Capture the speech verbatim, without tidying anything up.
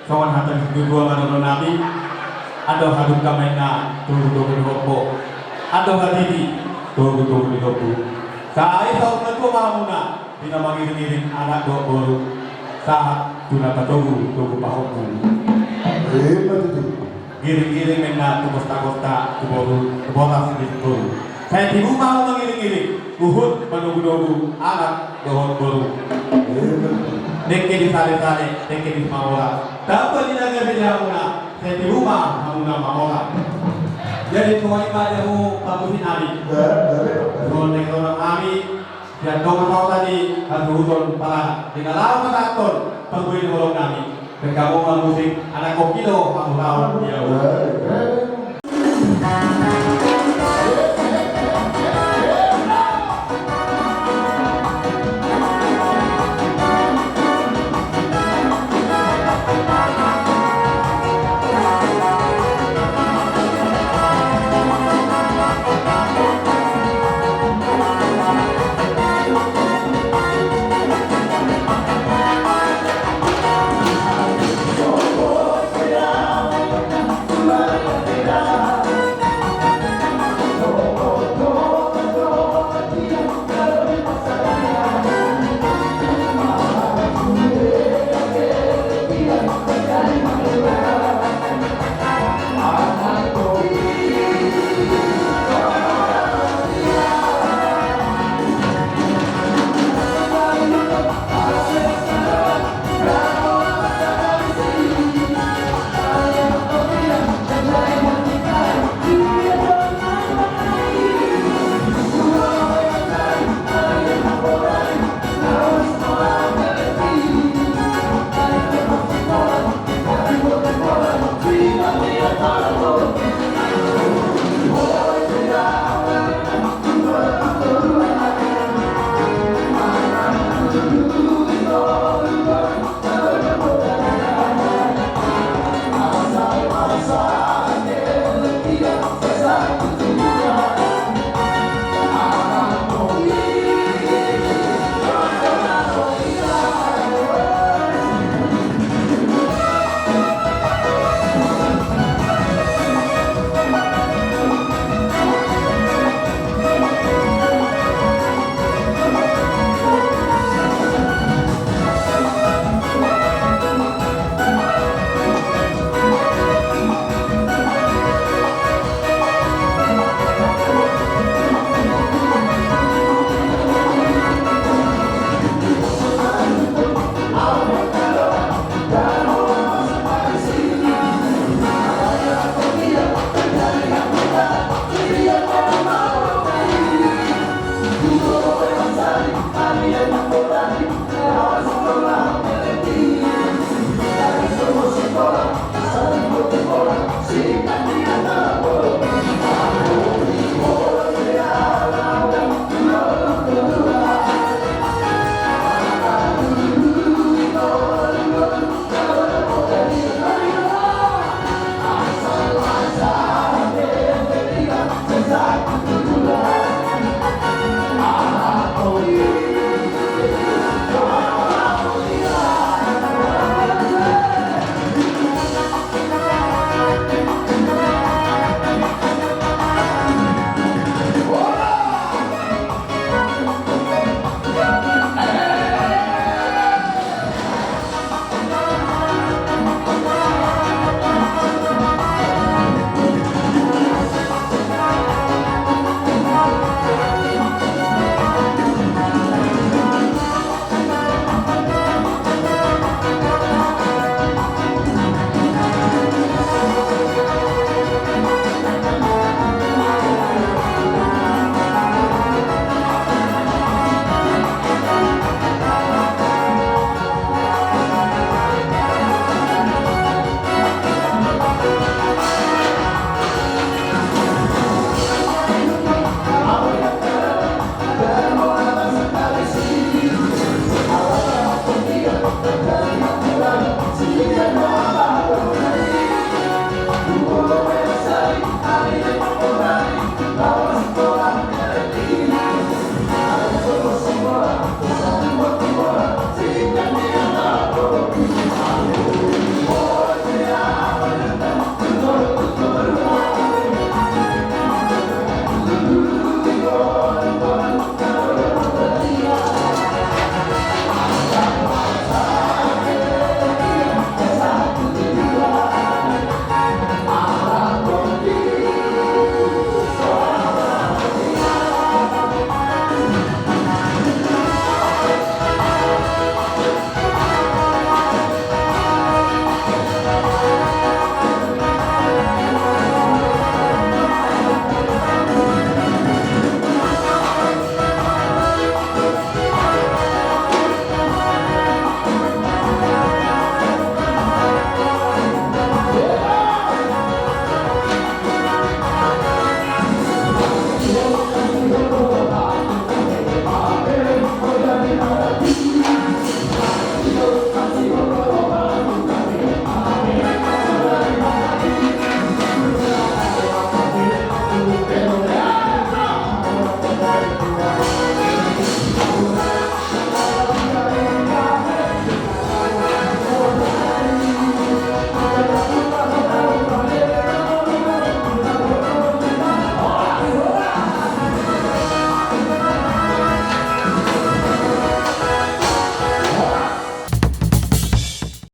Songon hata ni situatua ma dohonon nami: Andor hadungka ma inna, togutogu ni lombu. Andor hatiti, togutogu ni lombu. Sai saur matua ma hamuna di na mangiringiring anak dohot boru, sahat tu na patogu, togu pahompu. Ima tutu. Giringgiring ma inna tu kostakosta, tu boru, tu boras ni boru. Sai tibu ma hamu mangiringiring, huhut manogunogu anak dohot boru. Dengke di salesale, dengke di mamora. Tamba di na gabe di hamuna, sai tibu ma hamuna mamora. Jadi songon i ma di hamu parmusik nami. Songon na nidok nami, sian dongan sahuta ni hasuhuton Palahan, di na laho pasahathon parbue ni holong nami. Baen hamu ma musik, anak kopi do hamu laho di au.